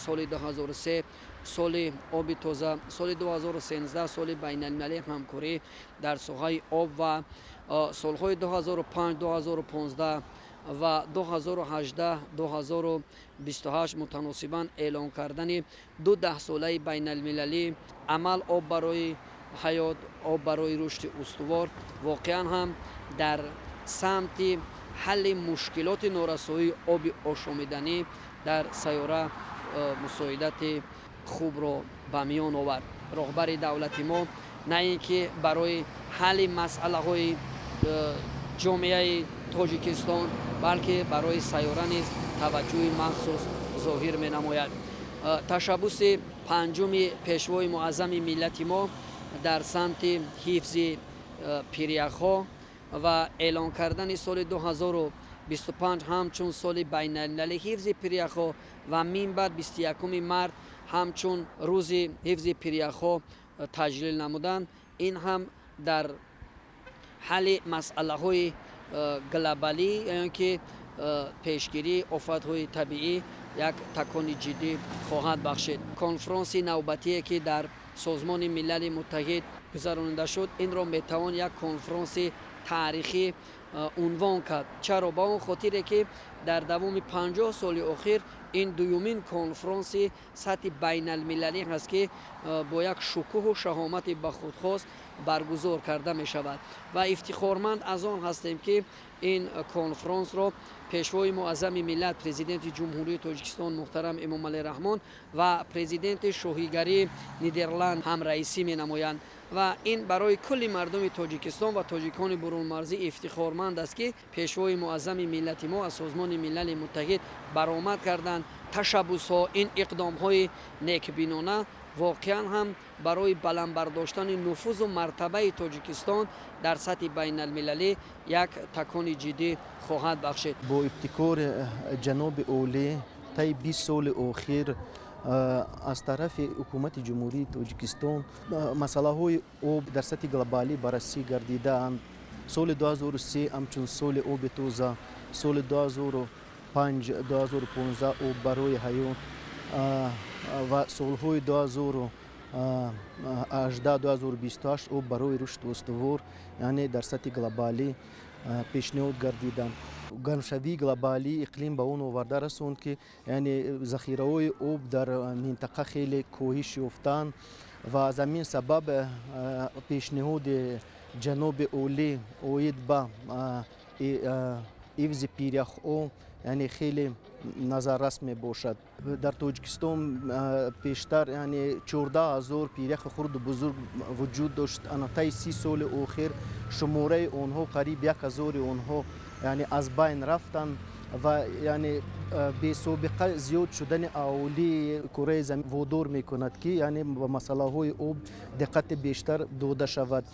Соли 2003 соли оби тоза, соли 2013 соли байналмилалии ҳамкорӣ дар соҳаи об ва солҳои 2005, 2015 ва 2018, 2028 мутаносибан эълон кардани ду даҳсолаи байналмилалӣ амал «Об барои ҳаёт, об барои рушди устувор» воқеан ҳам дар самти ҳалли мушкилоти норасоии оби ошомиданӣ дар сайёра мусоидати хубро ба миён овард. Роҳбари давлати мо на ин ки барои ҳалли масъалаҳои ҷомеаи Тоҷикистон, балки барои сайёра низ таваҷҷӯҳи махсус зоҳир менамояд. Ташаббуси панҷуми Пешвои муаззами миллати мо дар самти ҳифзи пиряхҳо ва эълон кардани соли 2025 ҳамчун соли байналмилалии ҳифзи пиряхҳо ва минбаъд 21 март ҳамчун рӯзи ҳифзи пиряхҳо таҷлил намудан, ин ҳам дар ҳалли масъалаҳои глобалӣ ё ки пешгирии офатҳои табиӣ як такони ҷиддӣ хоҳад бахшид. Конфронси навбатие, ки дар Созмони Милали Муттаҳид гузаронида шуд, инро метавон як конфронси таърихӣ унвон кард. Чаро? Ба он хотире, ки дар давоми 50 соли охир ин дуюмин конфронси сатҳи байналмилалӣ ҳаст, ки бо як шукӯҳу шаҳомати ба худхос баргузор карда мешавад, ва ифтихорманд аз он ҳастем, ки ин конфронсро Пешвои муаззами миллат, Президенти Ҷумҳурии Тоҷикистон муҳтарам Эмомалӣ Раҳмон ва президенти Шоҳигарии Нидерланд ҳамраисӣ менамоянд. Ва ин барои кулли мардуми Тоҷикистон ва тоҷикони бурунмарзӣ ифтихорманд аст, ки Пешвои муаззами миллати мо аз Созмони Милали Муттаҳид баромад карданд. Ташаббусҳо, ин иқдомҳои некбинона воқеан ҳам барои баланд бардоштани нуфузу мартабаи Тоҷикистон дар сатҳи байналмилалӣ як такони ҷиддӣ хоҳад бахшид. Бо ибтикори ҷаноби олӣ таи 20 соли охир аз тарафи ҳукумати Ҷумҳурии Тоҷикистон масъалаҳои об дар сатҳи глобалӣ баррасӣ гардидаанд. Соли 2003 ҳамчун соли оби тоза, соли 2005, 2015 об барои ҳаёт ва солҳои 2018, 2028 об барои рушди устувор, яъне дар сатҳи глобалӣ пешниҳод гардиданд. Гармшавии глобалии иқлим ба он оварда расонд, ки яъне захираҳои об дар минтақа хеле коҳиш ёфтанд, ва аз ҳамин сабаб пешниҳоди ҷаноби олӣ оид ба ҳифзи пиряхҳо яъне хеле назаррас мебошад. Дар Тоҷикистон пештар яъне 14 000 пиряхи хурду бузург вуҷуд дошт. Ана таи 30 соли охир шумораи онҳо қариб 1000 онҳо яъне аз байн рафтанд, ва яъне бесобиқа зиёд шудани аҳолии кураи замин водор мекунад, ки яъне ба масъалаҳои об диққати бештар дода шавад.